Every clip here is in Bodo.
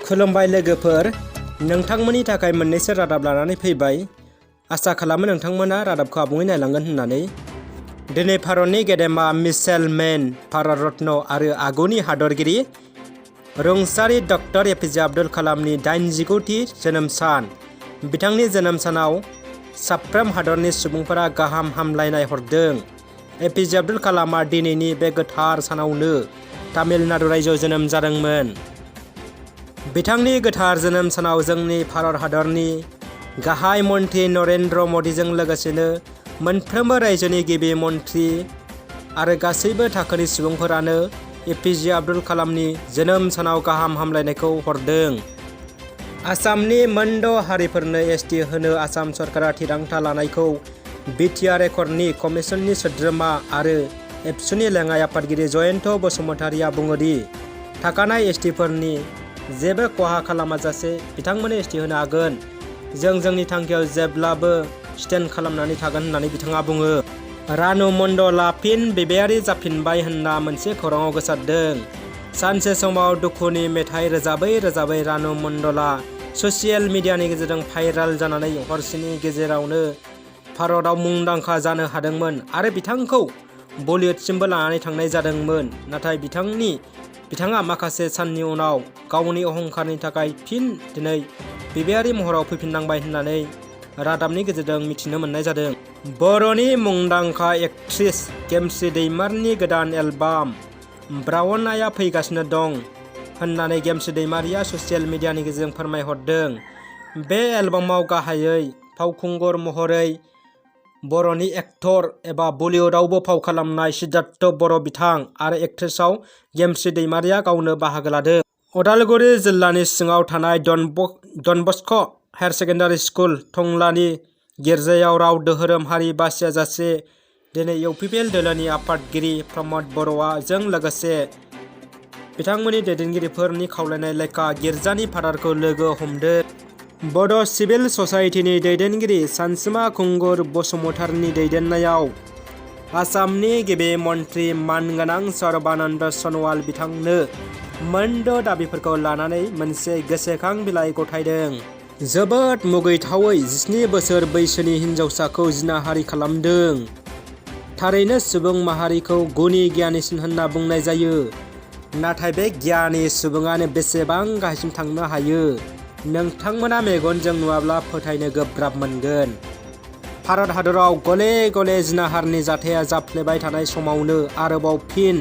खुलुमबाय लोगोफोर, नोंथांमोननि थाखाय मोननैसो रादाब लानानै फैबाय। आसा खालामो नोंथांमोना रादाबखौ आबुङै नायलांगोन होननानै। दिनै भारतनि गेदेमा मिसेल मेन, भारत रत्न आरो आगुनि हादरगिरि रुंसारि डक्टर एपिजे आब्दुल कालामनि 89थि जोनोम सान। बिथांनि जोनोम सानाव साफ्रोम हादरनि सुबुंफोरा गाहाम हामलायनाय हरदों। एपिजे आब्दुल कालामआ दिनैनि बे गोथार सानावनो तामिलनाडु रायजोआव जोनोम जादोंमोन। बिथांनि गोथार जोनोम सानाव जोंनि भारत हादरनि गाहाय मन्त्रि नरेन्द्र मदिजों लोगोसेनो मोनफ्रोमबो रायजोनि गिबि मन्त्रि आरो गासैबो थाखोनि सुबुंफोरानो एपिजे आब्दुल कालामनि जोनोम सानाव गाहाम हामलायनायखौ हरदों। आसामनि मोनद' हारिफोरनो एसटि होनो आसाम सरकारा थिरांथा लानायखौ बिटिआर एकर्डनि कमिसननि सोद्रोमा आरो एबसुनि लेङाइ आफादगिरि जयन्त बसुमतारीआ बुङोदि थाखानाय एसटिफोरनि जेबो खहा खालामाजासे बिथांमोननो एसटि होनो हागोन। जों जोंनि थांखियाव जेब्लाबो स्टेन्ड खालामनानै थागोन होननानै बिथाङा बुङो। रानु मण्डलआ फिन बिबायारि जाफिनबाय होनना मोनसे खौराङाव गोसारदों। सानसे समाव दुखुनि मेथाइ रोजाबै रोजाबै रानु मण्डलआ ससियेल मिडियानि गेजेरजों भाइराल जानानै हरसेनि गेजेरावनो भारताव मुंदांखा जानो हादोंमोन आरो बिथांखौ बलिउडसिमबो लानानै थांनाय जादोंमोन। नाथाय बिथाङा माखासे साननि उनाव गावनि अहंकारनि थाखाय फिन दिनै बिबायारि महराव फैफिननांबाय होननानै रादाबनि गेजेरजों मिथिनो मोननाय जादों। बर'नि मुंदांखा एक्ट्रेस गेमस्रि दैमारिनि गोदान एलबाम ब्राउन आइआ फैगासिनो दं होननानै गेमस्रि दैमारिया ससियेल मिडियानि गेजेरजों फोरमायहरदों। बे एलबामाव गाहायै फावखुंगुर महरै बर'नि एक्टर एबा बलिउडआवबो फाव खालामनाय सिद्धार्थ बर' बिथां आरो एक्ट्रेसआव गेमस्रि दैमारिया गावनो बाहागो लादों। उदालगुरि जिल्लानि सिङाव थानाय डन बस्क' हायार सेकेन्डारि स्कुल टंलानि गिर्जायाव राव धोरोम हारि बासियाजासे दिनै इउपिपिएल दोलोनि आफादगिरि प्रमद बर'आ जों लोगोसे बिथांमोननि दैदेनगिरिफोरनि खावलायनाय लेखा गिर्जानि फादारखौ लोगो हमदों। बड' सिभिल ससाइटिनि दैदेनगिरि सानसुमा खुंगुर बसुमतारीनि दैदेननायाव आसामनि गिबि मन्त्रि मानगोनां सर्बानन्द सन'वाल बिथांनो मोनद' दाबिफोरखौ लानानै मोनसे गोसोखां बिलाइ गथायदों। जोबोद मुगैथावै 17 बोसोर बैसोनि हिनजावसाखौ जिनाहारि खालामदों। थारैनो सुबुं माहारिखौ गुनि गियानिसिन होनना बुंनाय जायो। नाथाय बे गियानि सुबुङानो बेसेबां गाहायसिम थांनो हायो नोंथांमोना मेगनजों नुवाब्ला फोथायनो गोब्राब मोनगोन। भारत हादराव गले गले जिनाहारनि जाथाया जाफ्लेबाय थानाय समावनो आरोबाव फिन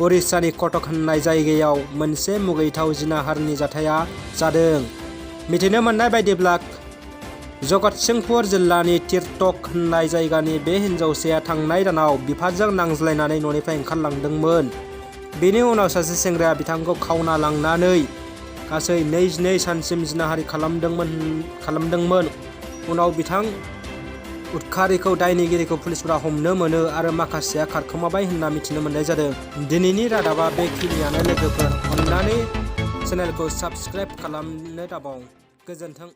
उरिष्यानि कटक होननाय जायगायाव मोनसे मुगैथाव जिनाहारनि जाथाया जादों। मिथिनो मोननाय बायदिब्ला जगतसिंहपुर जिल्लानि तिरटक होननाय जायगानि बे हिनजावसाया थांनाय दानाव बिफाजों नांज्लायनानै न'निफ्राय ओंखारलांदोंमोन। बेनि उनाव सासे सेंग्राया बिथांखौ खावना लांनानै गासै 22 सानसिम जिनाहारि खालामदोंमोन। उनाव बिथां उदखारिखौ दायनिगिरिखौ पुलिसफोरा हमनो मोनो आरो माखासेया खारखोमाबाय होनना मिथिनो मोननाय जादों। दिनैनि रादाबा बेखिनियानो लोगोफोर, अन्नानै चेनेलखौ साबस्क्राइब खालामनो दाबाव। गोजोन्थों।